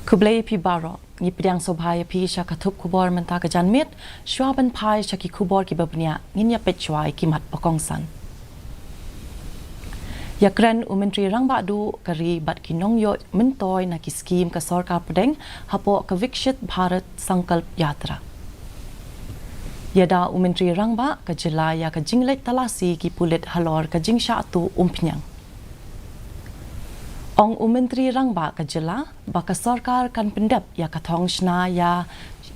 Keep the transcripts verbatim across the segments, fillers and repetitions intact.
Khublei phi baroh, ngi pdiang sngewbha ïa phi sha ka thup khubor mynta ka janmiet. Shuwa ban phai sha ki khubor kiba bniah, ngin ïa peit shuwa ïa ki mat ba kongsan. Ïakren u Myntri Rangbah Duh ka ri bad ki nongïoh myntoi na ki skhim ka sorkar pdeng hapoh ka Viksit Bharat Sankalp Yatra. Ïada u Myntri Rangbah ka jylla ïa ka jingleit talasi ki pulit halor ka jingshah tuh umphniang. Ong u Myntri Rangbah ka jylla ba ka sorkar kan pyndep ïa ka thong shna ïa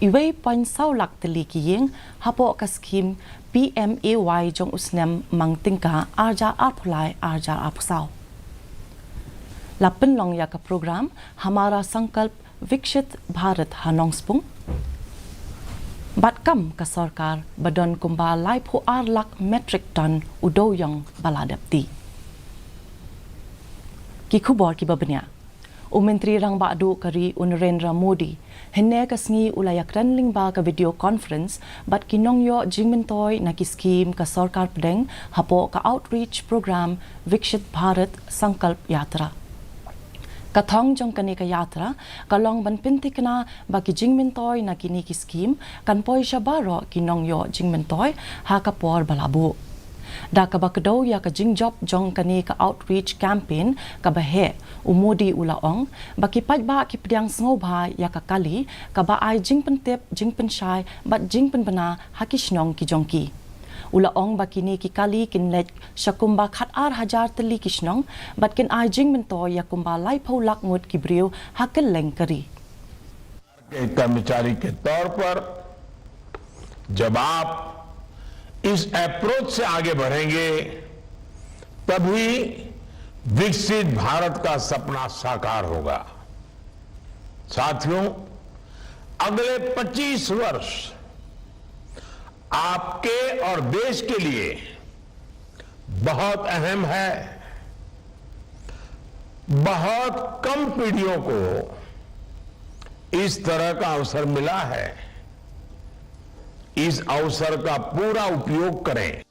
uwei point saw lak tylli ki ïing hapoh ka skhim P M A Y jong u snem mang tyngka arhajar arphew lai arhajar arphew saw. La pynlong ïa ka program Hamara Sankalp Viksit Bharat ha Nongspung. Bad kam ka sorkar ba don kumba laiphew ar lak metric ton u dewïong ba la dep tih. Ki khubor kiba bniah. U Myntri Rangbah Duh ka ri u Narendra Modi hynne ka sngi u la ïakren lyngba ka video conference bad ki nongïoh jingmyntoi na ki skhim ka sorkar pdeng hapoh ka outreach program Viksit Bharat Sankalp Yatra. Ka thong jong kane ka yatra ka long ban pynthikna ba ki jingmyntoi na kine ki skhim kan poi sha baroh ki nongïoh jingmyntoi ha ka por ba la buh. Da kaba kdew ïa ka jingjop jong kane ka outreach campaign kaba heh, u Modi u la ong ba ki paidbah ki pdiang sngewbha ïa ka kali kaba ai jingpyntip, jingpynshai bad jingpynbna ha ki shnong ki jong ki. U la ong ba kine ki kali kin leit sha kumba khat ar hajar tylli ki shnong bad kin ai jingmyntoi ïa kumba laiphew lak ngut ki briew ha kylleng ka ri. के कर्मचारी के तौर पर जब आप इस अप्रोच से आगे बढ़ेंगे, तभी विकसित भारत का सपना साकार होगा। साथियों, अगले पच्चीस वर्ष आपके और देश के लिए बहुत अहम है। बहुत कम पीढ़ियों को इस तरह का अवसर मिला है। इस अवसर का पूरा उपयोग करें।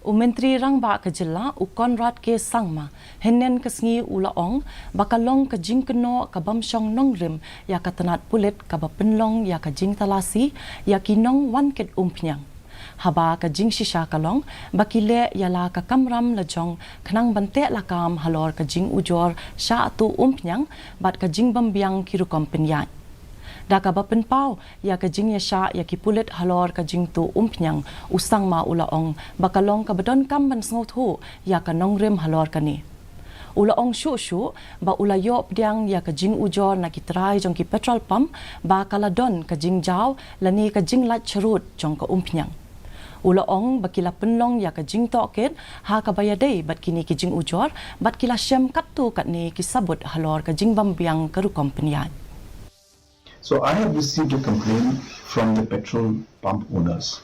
U Myntri Rangbah ka jylla u Conrad K Sangma hynne ka sngi u la ong ba ka long ka jingkynnoh ka bym shong nongrim ïa ka tnat pulit kaba pynlong ïa ka jingtalasi ïa ki nongwan kit umphniang. Haba ka jingshisha ka long ba ki leh ïa la ka kamram lajong khnang ban teh lakam halor ka jingujor shah tuh umphniang bad ka jingbymbiang ki rukom pynïaid. Da kaba pynpaw ïa ka jingïashah ïa ki pulit halor ka jingtuh umphniang, u Sangma u la ong ba ka long kaba donkam ban sngewthuh ïa ka nongrim halor kane. U la ong shuh shuh ba u la ïoh pdiang ïa ka jingujor na ki trai jong ki petrol pump ba ka la don ka jingjaw lane ka jinglait sharud jong ka umphniang. U la ong ba ki la pynlong ïa ka jingtohkit ha kaba ïadei bad kine ki jingujor bad ki la shem katto katne ki sabut halor ka jingbymbiang ka rukom pynïaid. So I have received a complaint from the petrol pump owners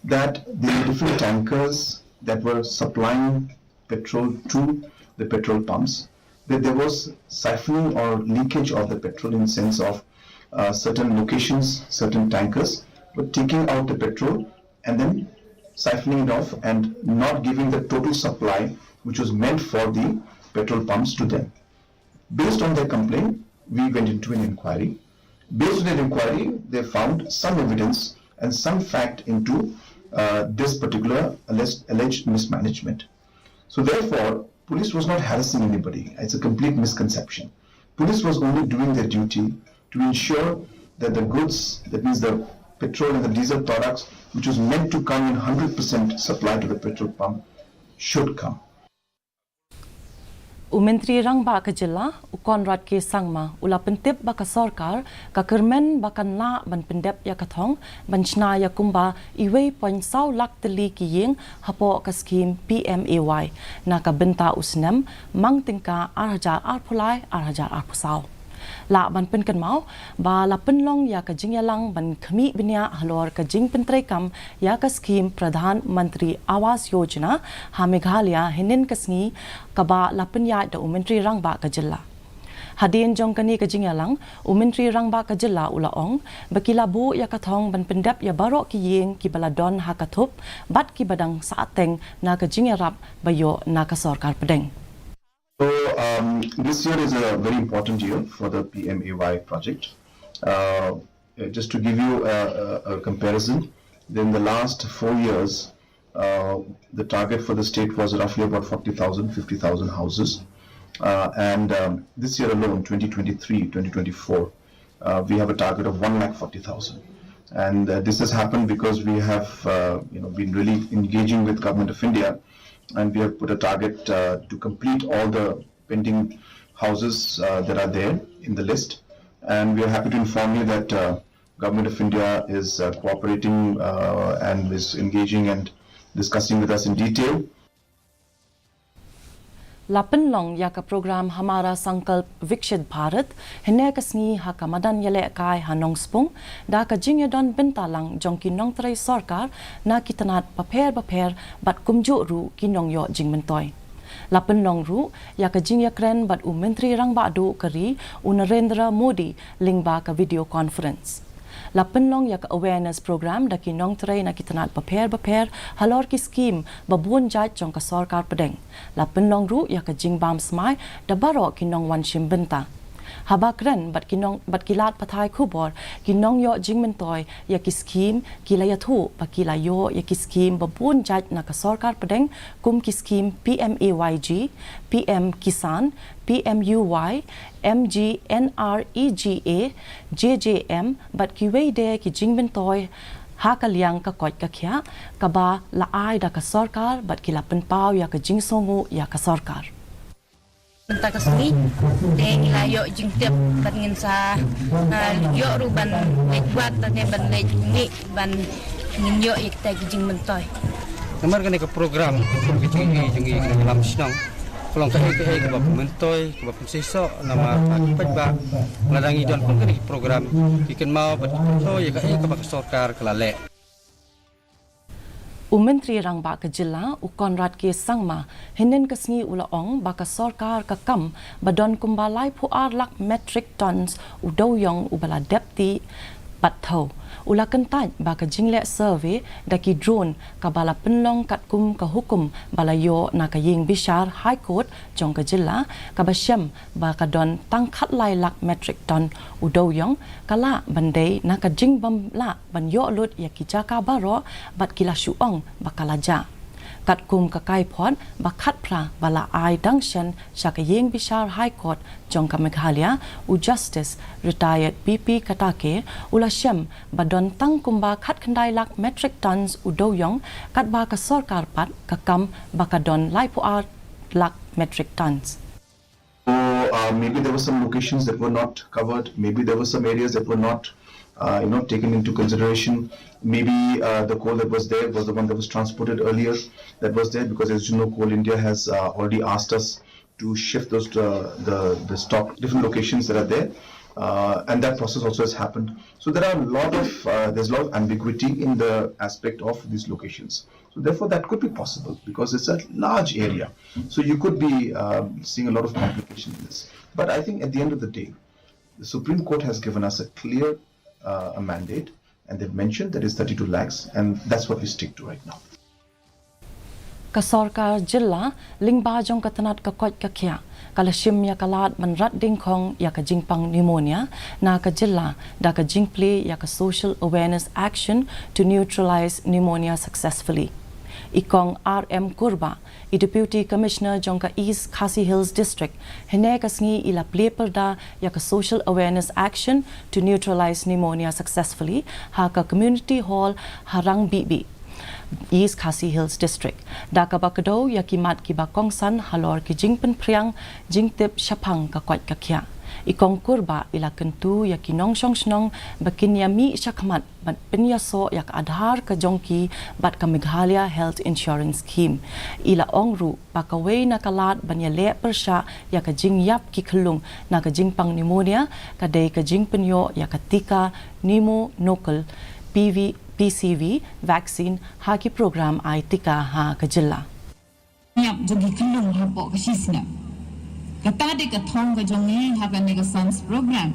that the different tankers that were supplying petrol to the petrol pumps, that there was siphoning or leakage of the petrol in sense of uh, certain locations, certain tankers were taking out the petrol and then siphoning it off and not giving the total supply which was meant for the petrol pumps to them. Based on their complaint, we went into an inquiry. Based on that inquiry, they found some evidence and some fact into uh, this particular alleged, alleged mismanagement. So therefore, police was not harassing anybody. It's a complete misconception. Police was only doing their duty to ensure that the goods, that means the petrol and the diesel products, which was meant to come in one hundred percent supply to the petrol pump, should come. U Myntri Rangbah ka jylla, u Conrad K Sangma, u la pyntip ba ka sorkar ka kyrmen ba kan lah ban pyndep ïa ka thong ban shna ïa kumba uwei point saw lak tylli ki ïing hapoh ka skhim P M A Y na ka bynta u snem mang tyngka ar hajar arphew lai ar hajar arphew saw. Lah ban pynkynmaw ba la pynlong ïa ka jingïalang ban khmih bniah halor ka jingpyntreikam ïa ka skhim Pradhan Mantri Awas Yojana ha Meghalaya hynnin ka sngi, kaba la pynïaid da u Myntri Rangbah ka jylla. Hadien jong kane ka jingïalang, u Myntri Rangbah ka jylla u la ong ba ki la buh ïa ka thong ban pyndep ïa baroh ki ïing kiba la don ha ka thup bad kiba dang sahteng na ka jingïarap ba ïoh na ka sorkar pdeng. So um, this year is a very important year for the P M A Y project. Uh, uh, just to give you a, a, a comparison, in the last four years, uh, the target for the state was roughly about forty thousand, fifty thousand houses. Uh, and um, this year alone, twenty twenty-three, twenty twenty-four, uh, we have a target of one lakh forty thousand. And uh, this has happened because we have uh, you know, been really engaging with Government of India, and we have put a target uh, to complete all the pending houses uh, that are there in the list. And we are happy to inform you that uh, Government of India is uh, cooperating uh, and is engaging and discussing with us in detail. La pynlong ïa ka program Hamara Sankalp Vikshit Bharat hynne ka sngi ha ka madan ïalehkai ha Nongspung da ka jingïadon bynta lang jong ki nongtrei sorkar na ki tnat bapher bapher bad kumjuh ruh ki nongïoh jingmyntoi. La pynlong ruh ïa ka jingïakren bad u Myntri Rangbah Duh ka ri u Narendra Modi lyngba ka video conference. La pynlong ïa ka awareness program da ki nongtrei na ki tnat bapher bapher halor ki skim babun jait jong ka sorkar pdeng. La pynlong ruh ïa ka jingbam smai da baroh ki nongwan shim bynta. Haba kren bad ki nong bad ki lad pathai khubor ki nongïoh jingmyntoi ïa ki skim ki la ïathuh ba ki la ïoh ïa ki skim babun jait na ka sorkar pdeng kum ki skim P M A Y G, P M Kisan, P M U Y, M G N R E G A, J J M bad kiwei de ki jingmyntoi ha ka liang ka koit ka khiah kaba la ai da ka sorkar bad ki la pynpaw ïa ka jingsngew ïa ka sorkar. Mynta ka sngi te ngi la ïoh jingtip bad ngin sa ïoh ruh ban leit wad ne ban leit mih ban ngin ïoh ïa kita ki jingmyntoi. Namar kane ka program kum ka jingïohi jong ngi ka Ïalam Shnong ka long kaei kaei kaba pynmyntoi kaba pynseisoh namar ba ki paidbah lada ngi don kum kane ka program ki kynmaw bad ki pynmyntoi ïa kaei kaba ka sorkar ka la leh. U Myntri Rangbah ka Jylla u Conrad K Sangma hynnin ka sngi u la ong ba ka sorkar ka kam ba don kumba laiphew ar lak metric tons u dewiong uba la dep tih bad thew. U la kyntait ba ka jingleh survey da ki drone kaba la pynlong katkum ka hukum ba la ïoh na ka ïing bishar High Court jong ka Jylla kaba shem ba ka don tang khatlai lak metric ton u dewiong ka lah ban dei na ka jingbym lah ban ïoh lut ïa ki jaka baroh bad ki la shu ong ba ka la jah. Katkum ka kaiphod ba khatphra ba la ai dang shen sha ka ïing bishar High Court jong ka Meghalaya u Justice Retired B P Katake u la shem ba don tang kumba khatkhyndai lak metric tons u dewiong katba ka sorkar pat ka kam ba ka don laiphew ar lak metric tons. So uh, maybe there were some locations that were not covered. Maybe there were some areas that were not, uh, you know, taken into consideration. Maybe uh, the coal that was there was the one that was transported earlier. That was there because, as you know, Coal India has uh, already asked us to shift those uh, the the stock different locations that are there, uh, and that process also has happened. So there are a lot of uh, there's a lot of ambiguity in the aspect of these locations. So therefore, that could be possible because it's a large area. So you could be um, seeing a lot of complication in this. But I think at the end of the day, the Supreme Court has given us a clear uh, a mandate, and they've mentioned that is thirty-two lakhs, and that's what we stick to right now. Ka sorkar jylla lyngba jong ka tnat ka koit ka khiah ka la shim ïa ka lad ban rat dingkhong ïa ka jingpang pneumonia na ka jylla da ka jingplie ïa ka Social Awareness Action to Neutralise Pneumonia Successfully. I Kong R M Kurbah, i Deputy Commissioner jong ka East Khasi Hills District, hynne ka sngi i la plie pyrda ïa ka Social Awareness Action to Neutralise Pneumonia Successfully ha ka Community Hall ha Rangbibi, East Khasi Hills District, da kaba kdew ïa ki mat kiba kongsan halor ki jingpynphriang jingtip shaphang ka koit ka khiah. I Kong Kurbah i la kyntu ïa ki nongshong shnong ba kin ïa mih shakhmat bad pynïasoh ïa ka Aadhaar ka jong ki bad ka Meghalaya Health Insurance Scheme. I la ong ruh ba kawei na ka lad ban ïaleh pyrshah ïa ka jingïap ki khyllung na ka jingpang pneumonia ka dei ka jingpynïoh ïa ka tika pneumococcal P V, P C V vaccine ha ki program ai tika ha ka jylla. Ïap jong ki khyllung hapoh ka shisnep. Kata dei ka thong ka jong ngi ha kane ka SANS program.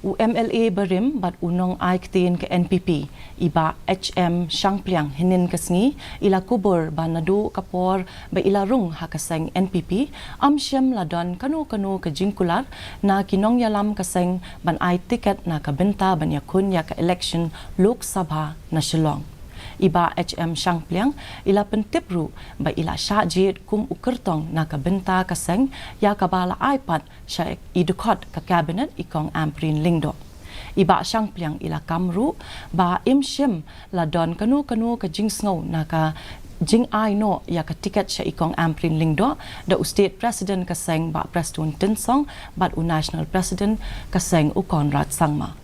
U M L A barim bad u nong ai ktien ka N P P, i Bah H M Shangpliang, hynnin ka sngi i la kubur ba naduh ka por ba i la rung ha ka seng N P P, ym shym la don kano kano ka jingkular na ki nongïalam ka seng ban ai tiket na ka bynta ban ïakhun ïa ka election Lok Sabha na Shillong. I Bah H M Shangpliang i la pyntip ruh ba i la shah jied kum u kyrtong na ka bynta ka seng, ïa kaba la ai pat sha i dkhot ka Cabinet, i Kong Ampareen Lyngdoh. I Bah Shangpliang i la kam ruh ba ym shym la don kano kano ka jingsngew na ka jingai noh ïa ka tiket sha i Kong Ampareen Lyngdoh da u State President ka seng, Bah Prestone Tynsong, bad u National President ka seng, u Conrad Sangma.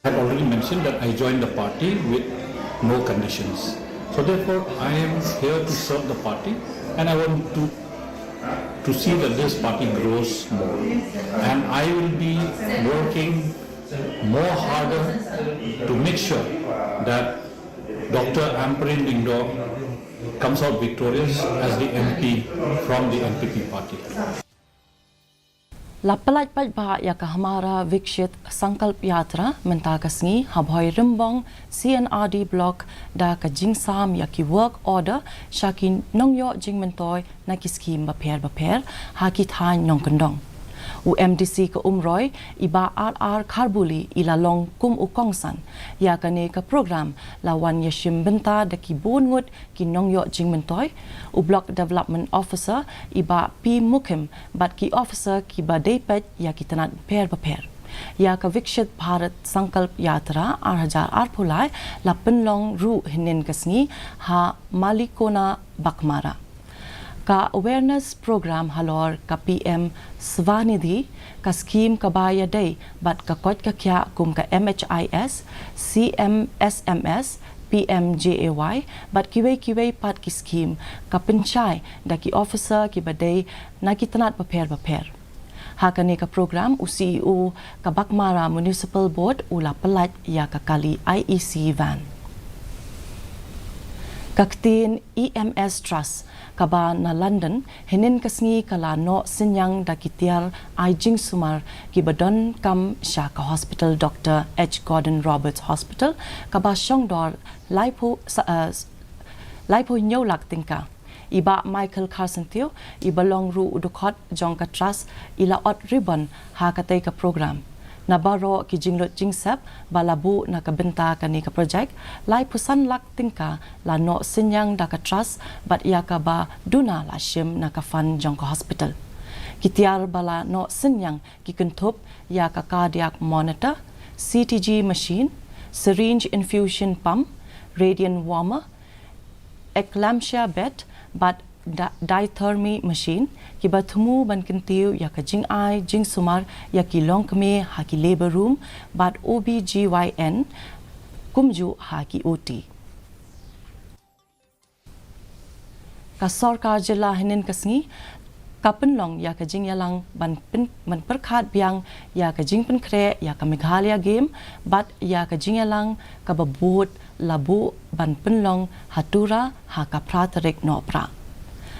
I had already mentioned that I joined the party with no conditions. So therefore, I am here to serve the party, and I want to, to see that this party grows more. And I will be working more harder to make sure that Doctor Ampareen Lyngdoh comes out victorious as the M P from the N P P party. La pyllait paidbah ïa ka Hamara Viksit Sankalp Yatra mynta ka sngi ha Bhoirymbong C&RD Block da ka jingsam ïa ki work order sha ki nongïoh jingmyntoi na ki skhim bapher bapher ha ki thaiñ nongkyndong. U M D C ka Umroi, i Bah R R Kharbuli, i la long kum u kongsan ïa kane ka program, la wan ïashim bynta da ki bun ngut ki nongïoh jingmyntoi, u Block Development Officer, i Bah P Mukhim, bad ki officer kiba dei peit ïa ki tnat bapher bapher. Ïa ka Viksit Bharat Sankalp Yatra ar hajar arphew lai la pynlong ruh hynnin ka sngi ha Malikona, Baghmara. Ka awareness program halor ka P M Swanidhi, ka skhim kaba ïadei bad ka koit ka khiah kum ka M H I S, C M S M S, P M J A Y, bad kiwei kiwei pat ki skhim, ka pynshai da ki officer kiba dei na ki tnat bapher bapher. Ha kane ka program, u C E O ka Baghmara Municipal Board u la pyllait ïa ka kali I E C van. Ka ktien E M S Trust kaba na London hynnin ka sngi ka la noh synñiang da ki tiar ai jingsumar kiba donkam sha ka hospital Doctor H Gordon Roberts Hospital, kaba shongdor laiphew sa-, eh, laiphew hynñiew lak tyngka. I Bah Michael Kharsyntiew, iba long ruh u dkhot jong ka trust, i la ot ribbon ha katei ka program. Na baroh ki jinglut jingsep ba la buh na ka bynta kane ka projek, laiphew san lak tyngka la noh synñiang da ka trust, bad ïa kaba duna la shim na ka fund jong ka hospital. Ki tiar ba la noh synñiang ki kynthup ïa ka cardiac monitor, C T G machine, syringe infusion pump, radiant warmer, eclampsia bed, bad da-, diathermy machine, kiba thmu ban kyntiew ïa ka jingai jingsumar ïa ki longkmie ha ki labour room bad O B G Y N, kumjuh ha ki O T. Ka sorkar jylla hynnin ka sngi ka pynlong ïa ka jingïalang ban pyn-, ban pyrkhat biang ïa ka jingpynkhreh ïa ka Meghalaya Game bad ïa ka jingïalang kaba bud la buh ban pynlong ha Tura ha ka phra tarik Nohprah.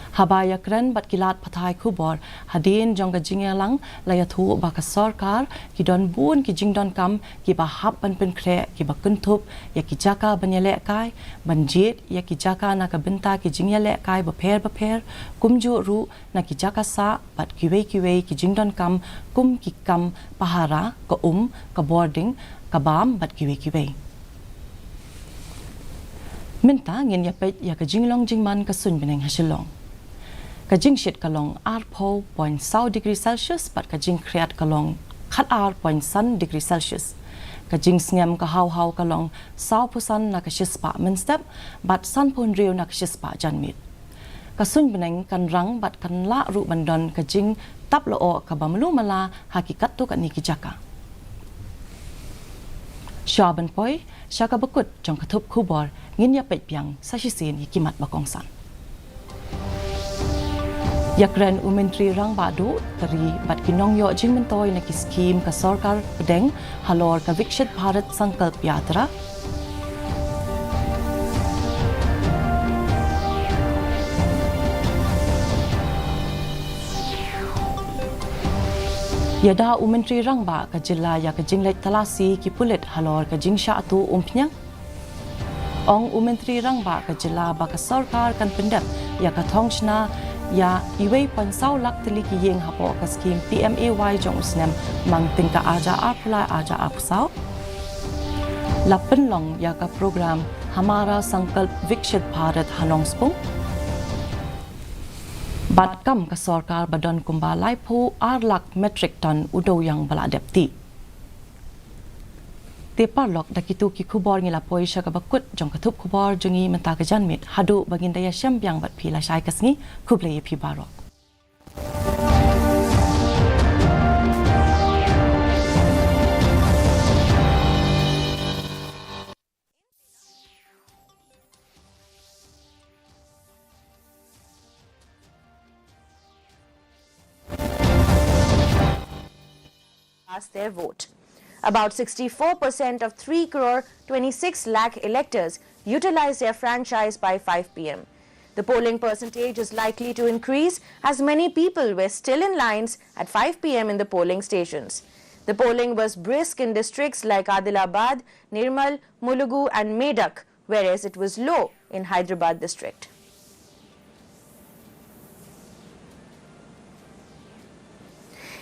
Haba ïakren bad ki lad pathai khubor hadien jong ka jingïalang, la ïathuh ba ka sorkar ki don bun ki jingdonkam kiba hap ban pynkhreh, kiba kynthup ïa ki jaka ban ïalehkai, ban jied ïa ki jaka na ka bynta ki jingïalehkai bapher bapher, kumjuh ruh na ki jaka sah bad kiwei kiwei ki jingdonkam kum ki kam pahara, ka um, ka boarding, ka bam bad kiwei kiwei. Mynta ngin ïapeit ïa ka jinglong jingman ka suiñ bneng ha Shillong. Ka jingshit ka long arphew point saw degree Celsius bad ka jingkhriat ka long khatar point san degree Celsius. Ka jingsngem ka haw haw ka long sawphew san na ka shispah mynstep bad sanphew hynriew na ka shispah janmiet. Ka suiñ bneng kan rang bad kan lah ruh ban don ka jingtap lyoh kaba malu mala ha ki katto katne ki jaka. Shuwa ban poi sha kaba kut jong ka thup khubor, ngin ïapeit biang sa shisien ïa ki mat ba kongsan. Ïakren u Myntri Rangbah Duh, ka ri bad ki nongïoh jingmyntoi na ki skhim ka sorkar pdeng halor ka Viksit Bharat Sankalp Yatra. Ïada u Myntri Rangbah ka jylla ïa ka jingleit talasi ki pulit halor ka jingshah tuh umphniang. Ong u Myntri Rangbah ka jylla ba ka sorkar kan pyndep ïa ka thong shna ïa uwei point saw lak tylli ki ïing hapoh ka skhim P M A Y jong u snem mang tyngka arja arphew lai arja arphew saw. La pynlong ïa ka program Hamara Sankalp Vikshit Bharat ha Nongspung. Bad kam ka sorkar ba don kumba laiphew ar lak metric ton u dewïong ba la dep tih. Te paralok, da kitu ki khubor ngi la poi sha kaba kut jong ka thup khubor jong ngi mynta ka janmiet, haduh ba ngin da ïashem biang bad phi lashai ka sngi. Khublei ïa phi baroh. Cast their vote. About sixty-four percent of three crore twenty-six lakh electors utilized their franchise by five p m. The polling percentage is likely to increase as many people were still in lines at five p m in the polling stations. The polling was brisk in districts like Adilabad, Nirmal, Mulugu, and Medak, whereas it was low in Hyderabad district.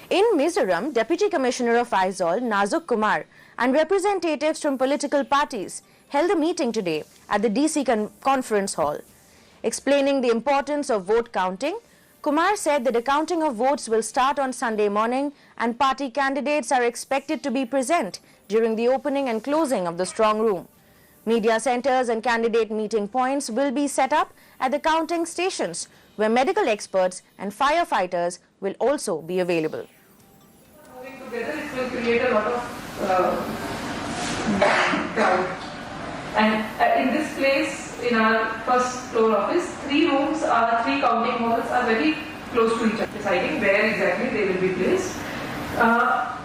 In Mizoram, Deputy Commissioner of Aizawl, Nazuk Kumar, and representatives from political parties held a meeting today at the D C con- Conference Hall. Explaining the importance of vote counting, Kumar said that the counting of votes will start on Sunday morning and party candidates are expected to be present during the opening and closing of the strong room. Media centers and candidate meeting points will be set up at the counting stations, where medical experts and firefighters will also be available. Moving together, it will create a lot of uh, crowd. And uh, in this place, in our first floor office, three rooms are, three counting halls are very close to each other, deciding where exactly they will be placed. Uh,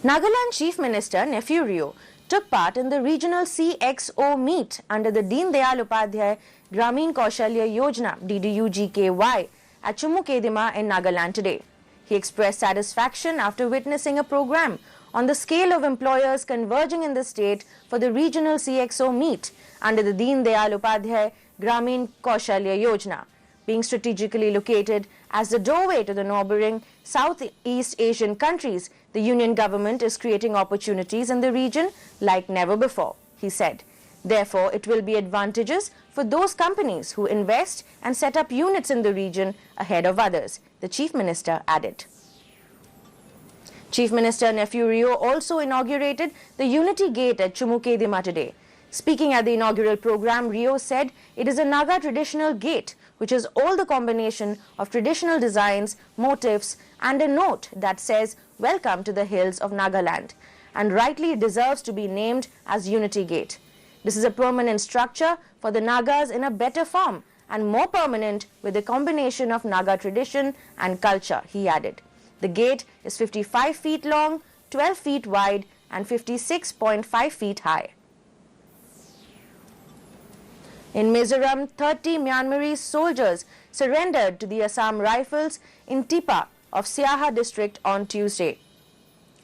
Nagaland Chief Minister Neiphiu Rio took part in the regional C X O meet under the Deen Dayal Upadhyay Gramin Kaushalya Yojana, D D U G K Y, at Chumukedima in Nagaland today. He expressed satisfaction after witnessing a program on the scale of employers converging in the state for the regional C X O meet under the Deen Dayal Upadhyay Gramin Kaushalya Yojana. Being strategically located as the doorway to the neighboring Southeast Asian countries, the Union government is creating opportunities in the region like never before, he said. Therefore, it will be advantageous for those companies who invest and set up units in the region ahead of others, the Chief Minister added. Chief Minister Neiphiu Rio also inaugurated the Unity Gate at Chumukedima today. Speaking at the inaugural program, Rio said it is a Naga traditional gate which is all the combination of traditional designs, motifs, and a note that says, "Welcome to the hills of Nagaland," and rightly deserves to be named as Unity Gate. This is a permanent structure for the Nagas in a better form and more permanent with a combination of Naga tradition and culture, he added. The gate is fifty-five feet long, twelve feet wide, and fifty-six point five feet high. In Mizoram, thirty Myanmarese soldiers surrendered to the Assam Rifles in Tipa of Siaha district on Tuesday.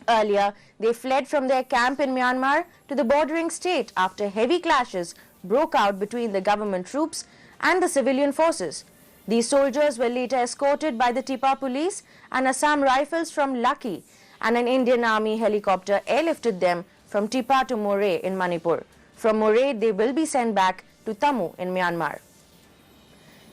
Earlier, they fled from their camp in Myanmar to the bordering state after heavy clashes broke out between the government troops and the civilian forces. These soldiers were later escorted by the Tipa police and Assam Rifles from Laki, and an Indian Army helicopter airlifted them from Tipa to Moreh in Manipur. From Moreh, they will be sent back to Tamu in Myanmar.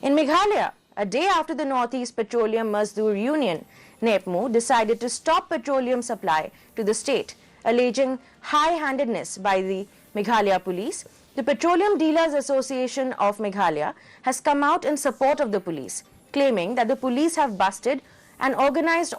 In Meghalaya, a day after the Northeast Petroleum Mazdoor Union, NEPMU, decided to stop petroleum supply to the state, alleging high handedness by the Meghalaya police, the Petroleum Dealers Association of Meghalaya has come out in support of the police, claiming that the police have busted an organized